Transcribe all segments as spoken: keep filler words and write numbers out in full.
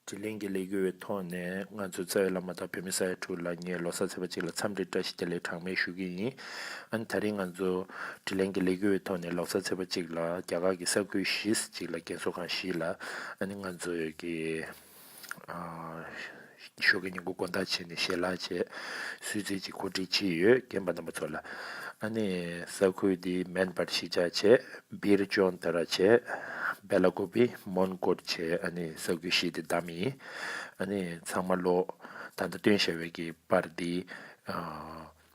དྲིན་ལན་གྱི་ལས་འགུལ་བའི་ཐོག་ནས་ང་ཚོ་རྩ་བའི་བླ་མ་དང་བོད་མི་ས་ཡ་དྲུག་ལ་ངས་ལོ་གསར་ཚེས་པ་གཅིག་ལ་འཚམས་འདྲི་བཀྲ་ཤིས་བདེ་ལེགས་གྲངས་མེད་ཞུ་གི་ཡིན། ཨ་ནི་ད་རིང་ང་ཚོ་དྲིན་ལན་གྱི་ལས་འགུལ་བའི་ཐོག་ནས་ལོ་གསར་ཚེས་པ་གཅིག་ལ་རྒྱ་གར་གྱི་ས་ཁུལ་བཞི་གཅིག་ལ་རྒན་གསོ་ཁང་བཞི་ལ་ཨ་ནི་ང་ཚོ་གི་ཨ་ཞོགས་ཀའི་ཉིན་གུང་དགོང་དག་བྱས་ནས་ཞལ་ལག་བྱས། གསོལ་ཚིགས་ཀྱི་གོ་སྒྲིག་བྱས་ཡོད། རྒན་པ་རྣམ་པ་ཚོ་ལ། ཨ་ནི་ས་ཁུལ་འདི་མན་པར་གཞིས་ཆགས་བྱས། བིར་ཅོན་ཏ་ར་བྱས། བེ་ལ་ཀོ་པི་མོན་གྷོ་བྱས། ཨ་ནི་ས་ཁུལ་བཞི་འདི་བདམས་ཡིན། ཨ་ནི་ཚང་མ་ལོ་ད་ལྟ་སྟོན་བཞག་པའི་གི་པར་འདི་ཨ་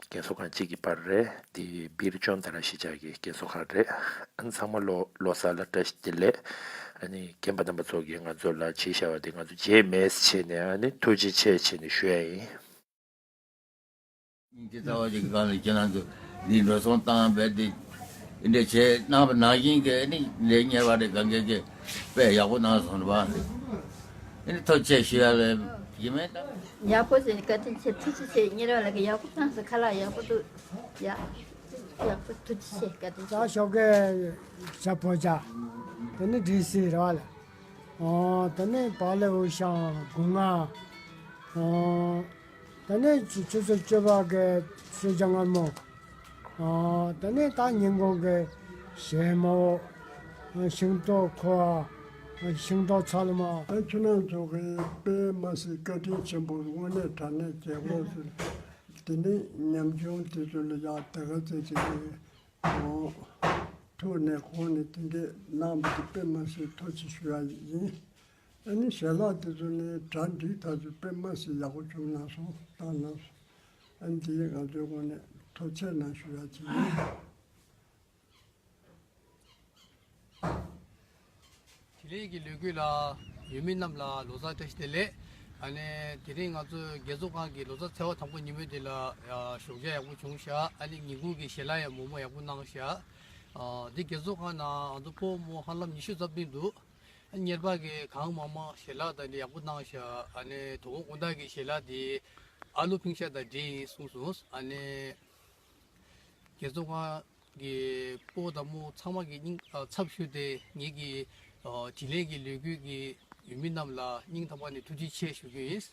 རྒན་གསོ་ཁང་གཅིག་གི་པར་རེད། འདི་བིར་ཅོན་ཏ་ར་གཞིས་ཆགས་ཀྱི་རྒན་གསོ་ཁང་རེད། ཨ་ནི་ཚང་མ་ལོ་ལོ་གསར་ལ་བཀྲ་ཤིས་བདེ་ལེགས། ཨ་ནི་རྒན་པ་རྣམ་པ་ཚོ་གིས་ང་ཚོ་ལ་བྱས་བཞག་པ་འདི་ང་ཚོ་བརྗེད་མེད་བྱས་ནས་ཨ་ནི་ཐུགས་རྗེ་ཆེ་བྱས་ནས་ཞུ་ཡ་ཡིན། སྙིང་རྗེ་རྩ་བ་ཅིག་གི་སྒང་ནས་ཁྱེད་རང་ཚོ་འདི་འགྲོ་སོང་བཏང་བས་འདི་འདི་འདྲ་བྱས་གནང་བ་ནང་བཞིན་གྱི་ནི་ལས་གཉེར་བ་རེ་གང་གས་ཀྱི་དཔེ་ཡག་པོ་གནང་སོང་རེད་པ། ཨ་ནི་ཐུགས་རྗེ་ཆེ་ཞུ་ཡ་ལ་ཡིན་མེད་ད། ཡག་པོ་བྱས་བཀའ་དྲིན་ཆེ། ཐུགས་རྗེ་ཆེ། གཉེར་བ་ལགས་ཀྱིས་ཡག་པོ་གནང་སོང་། ཁ་ལག་ཡག་པོ་འདུག་ཡ། ཡག་པོ་ཐུགས་རྗེ་ཆེ། བཀའ་དྲིན་ཆེ། ད་ཞོགས་ཀའི་ཇ་ཕོ་ཇ། དེ་ནི་འདྲིས་སི་རེད་པ་ལ། ཨོ། དེ་ནས་བག་ལེབ་འུ་ཤང་སྒོ་ང་། ཨོ། དེ་ནས་ཆུ་ཆུ་ཚོད་བཅུ་པ་གི་སོས་ཇ་མངར་མོ། ཨོ། དེ་ནས་ད་ཉིན་གུང་གི་ཞལ་མོ། ཤིང་ཏོག་ཁུ་བ། ཤིང་ཏོག་ཚ་ལུ་མ། ཨ་ཁྱོད་རང་ཚོ་གི་དཔེ་མ་སྲིད་བཀའ་དྲིན་ཆེན་པོ། དངོས་གནས་དྲང་གནས་རྒྱལ་པོ་ཟེར། དེ་ནས་ཉམ་ཆུང་དེ་ཚོ་ལ་ཡག་དེ་ག་ཚད་ཅིག་གི་ཨོ། ཐུགས་ནས་ཁོང་ནས་དེ་འདྲས་གནང་བ་དེ་དཔེ་མ་སྲིད་ཐུགས་རྗེ་ཆེ་ཞུ་ཡ་ཡིན། ཨ་ནི་ཞལ་ལག་དེ་ཚོ་ནི་གྲ་འགྲིག་ཐག་ཆོད་དཔེ་མ་སྲིད་ཡག་པོ་བྱུང་གནང་སོང་། བཏང་གནང་སོང་། ཨ་ནི་དེ་ཡིས་ང་ཚོའི་ངོས་ནས་ཐུགས་རྗེ་ཆེ་གནང་ཞུ་ཡ་ཅིག་ཡིན། དྲིན་ལན་གྱི་ལས་འགུལ་ལ་ཡོད་མི་རྣམས་ལ་ལོ་གསར་བཀྲ་ཤིས་བདེ་ལེགས། ཨ་ནི་དེ་རིང་ང་ཚོ་རྒས་གསོ་ཁང་གི་ལོ་གསར་ཚེས་པ་དང་པོ་ཉིན་མོ་འདི་ལ་ཞོགས་ཇ་ཡག་པོ་བྱུང་ཤག་ཨ་ནི་ཉིན་གུང་གི་ཞལ་ལག་ཡང་མོག་མོག་ཡག་པོ་གནང་ཤག་ཨ་འདི་རྒས་གསོ་ཁང་ནང་ང་ཚོ་སྤོ་རྨོ་ཧ་ལམ་ཉི་ཤུ་ཙམ་ཅིག་འདུག་ཨ་གཉེར་པ་གིས་གང་མང་མང་ཞལ་ལག་དང་འདི་ཡག་པོ་གནང་ཤག་ཨ་ནི་དོ་དགོང་དགོང་དག་གི་ཞལ་ལག་འདི་ཨ་ལུ་ཕིང་ཤ་དང་འབྲས་ཡིན་གསུངས་སོང་། ཨ་ནི་རྒས་གསོ་ཁང་གི་སྤོ་དང་རྨོ་ཚང་མ་གི་སྙིང་ཨ་ཚབ་ཞུས་ཏེ་ངེད་ཀྱི་ཨ་དྲིན་ལན་གྱི་ལས་འགུལ་གྱི་ཡོད་མི་རྣམས་ལ་སྙིང་ཐག་པ་ནས་ཐུགས་རྗེ་ཆེ་ཞུ་རྒྱུ་ཡིན།